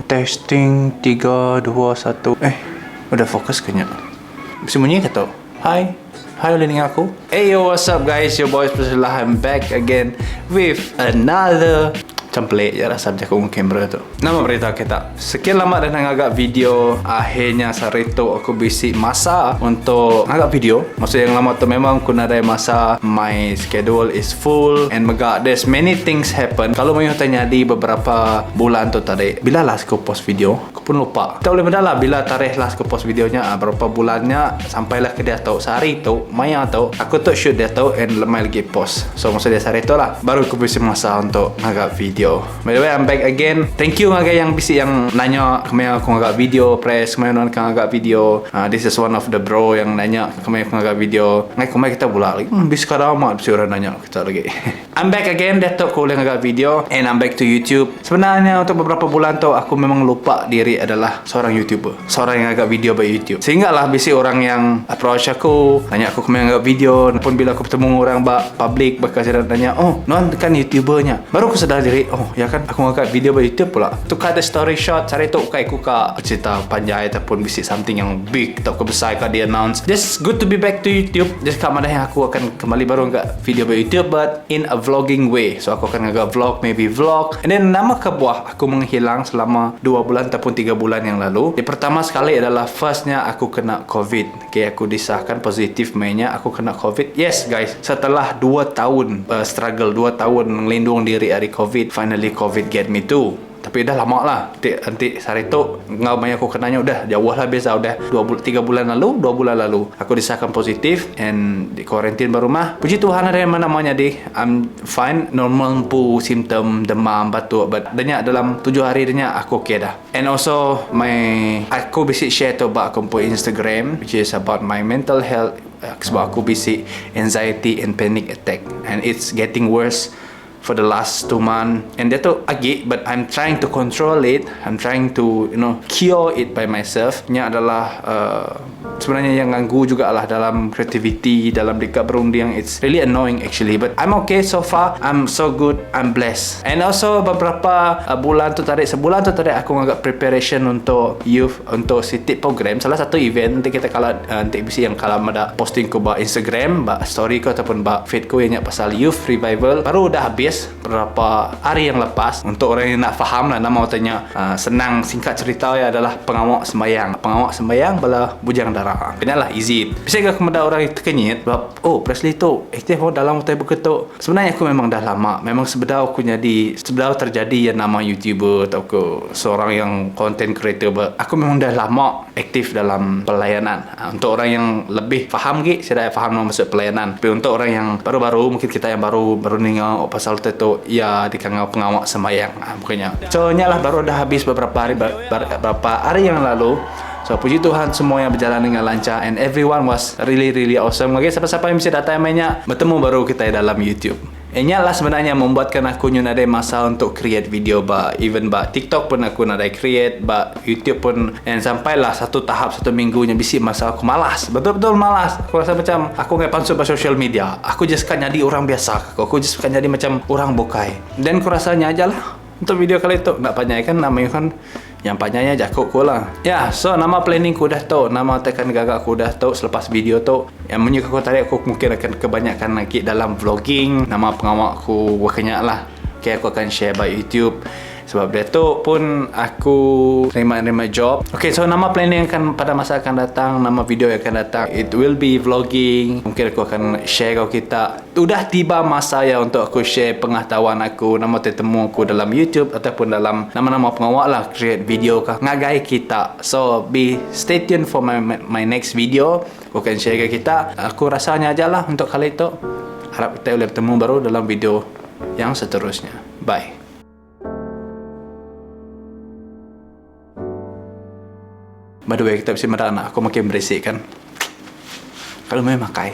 Testing tiga dua satu eh udah fokus ke nya. Bisi munyi ke tu? Hi. Hi ulih ninga aku. Hey yo what's up guys your boy Priscilla I'm back again with another macam pelik je rasa bejaku ngan kamera tu. Nama berita kita? Sekian lama dah ngaga video akhirnya sehari tu aku bisi masa untuk ngaga video. Maksud yang lama tu memang aku nadai masa my schedule is full and mega there's many things happen. Kalau mayuh utai nyadi beberapa bulan tu tadi. Bila last aku post video? Aku pun lupa. Kita boleh meda lah bila tarikh last aku post video nya berapa bulan nya sampailah ke diatu. Sehari tu, maya tu aku tu shoot diatu and lemai lagi post. So maksud dia sehari tu lah baru aku bisi masa untuk ngaga video. By the way I'm back again. Thank you ngagai yang bisi yang nanya kemaya aku ngaga video press kemaya nuan ka ngaga video. Uh, this is one of the bro yang nanya kemaya aku ngaga video. Ngai kumai kita bula lagi. Hmm, bisi kada amat bisi orang nanya kita lagi. I'm back again diatu aku ulih ngaga video and I'm back to YouTube. Sebenarnya untuk beberapa bulan tu aku memang lupa diri adalah seorang YouTuber. Seorang yang ngaga video ba YouTube. Sehinggalah bisi orang yang approach aku, nanya aku kemaya ngaga video. Pun bila aku betemu orang ba public baka sida nanya, "Oh, nuan kan YouTuber nya?" Baru aku sedar diri, "Oh, ya kan aku ngaga video ba YouTube pula." To cut the story short, sehari tu ukai ku ka cerita panjai ataupun bisi something yang big tauka besai ka di announce. Just good to be back to YouTube. Just ka madah yang aku akan kembali baru ngaga video ba YouTube but in a vlogging way. So aku akan ngaga vlog, maybe vlog. And then nama kebuah aku menghilang selama 2 bulan ataupun 3 bulan yang lalu. Yang pertama sekali adalah firstnya aku kena COVID. Okay, aku disahkan positif mainnya aku kena COVID. Yes guys, setelah 2 tahun uh, struggle, 2 tahun melindung diri dari COVID, finally COVID get me too. Tapi udah lama lah. Nanti, nanti sehari tu ngau maya aku kenanya udah jauh lah biasa udah 2 bul 3 bulan lalu, 2 bulan lalu aku disahkan positif and di kuarantin ba rumah. Puji Tuhan ada yang mana namanya di I'm fine, normal empu simptom demam, batuk but denya dalam 7 hari denya aku okay dah. And also my aku bisi share tu ba aku empu Instagram which is about my mental health sebab aku bisi anxiety and panic attack and it's getting worse for the last 2 month and diatu agi but I'm trying to control it I'm trying to you know cure it by myself nya adalah uh, sebenarnya yang ganggu juga lah dalam creativity dalam dekat berunding it's really annoying actually but I'm okay so far I'm so good I'm blessed and also beberapa uh, bulan tu tarik sebulan tu tarik aku agak preparation untuk youth untuk city program salah satu event nanti kita kalau uh, nanti bisi yang kalau ada posting ku ba Instagram ba story ku ataupun ba feed ku yang pasal youth revival baru udah habis beberapa hari yang lepas. Untuk orang yang nak faham lah nama tanya uh, senang singkat cerita ya adalah pengawak sembayang. Pengawak sembayang bala bujang dara. Kena lah easy. Bisa ke kepada orang yang terkenyit sebab oh Presley tu aktif oh dalam utai beketuk. Sebenarnya aku memang dah lama. Memang sebedau aku jadi sebedau terjadi yang nama YouTuber atau ke seorang yang content creator aku memang dah lama aktif dalam pelayanan. Ha, untuk orang yang lebih faham lagi, saya dah faham nama maksud pelayanan. Tapi untuk orang yang baru-baru, mungkin kita yang baru baru ninga oh, pasal tu ya dikangau pengawak sembahyang. Ha, bukannya. So lah baru dah habis beberapa hari beberapa hari yang lalu. So puji Tuhan semua yang berjalan dengan lancar and everyone was really really awesome. Okay, siapa-siapa yang bisa datang mainnya bertemu baru kita dalam YouTube. Nya lah sebenarnya membuatkan aku nyu nadai masa untuk create video ba even ba TikTok pun aku nadai create ba YouTube pun and sampailah satu tahap satu minggunya bisi masa aku malas betul-betul malas aku rasa macam aku ngai pansut ba social media aku just kan jadi orang biasa aku, aku just kan jadi macam orang bukai dan aku rasanya aja lah untuk video kali itu nak panjai kan namanya kan yang panjangnya jakuk ku lah. Ya, so nama planning ku dah tahu, nama tekan gagak ku dah tahu selepas video tu. Yang menyuka aku tarik aku mungkin akan kebanyakan lagi dalam vlogging, nama pengawak ku berkenyak lah. Okay, aku akan share by YouTube. Sebab dia tu pun aku terima-terima job. Okay, so nama planning akan pada masa akan datang, nama video yang akan datang, it will be vlogging. Mungkin aku akan share kau kita. Udah tiba masa ya untuk aku share pengetahuan aku, nama tetemu aku dalam YouTube ataupun dalam nama-nama pengawak lah, create video kah ngagai kita. So be stay tuned for my my next video. Aku akan share ke kita. Aku rasanya aja lah untuk kali itu. Harap kita boleh bertemu baru dalam video yang seterusnya. Bye. By the way, kita bisa meda anak aku makin berisik kan. Kalau main makai.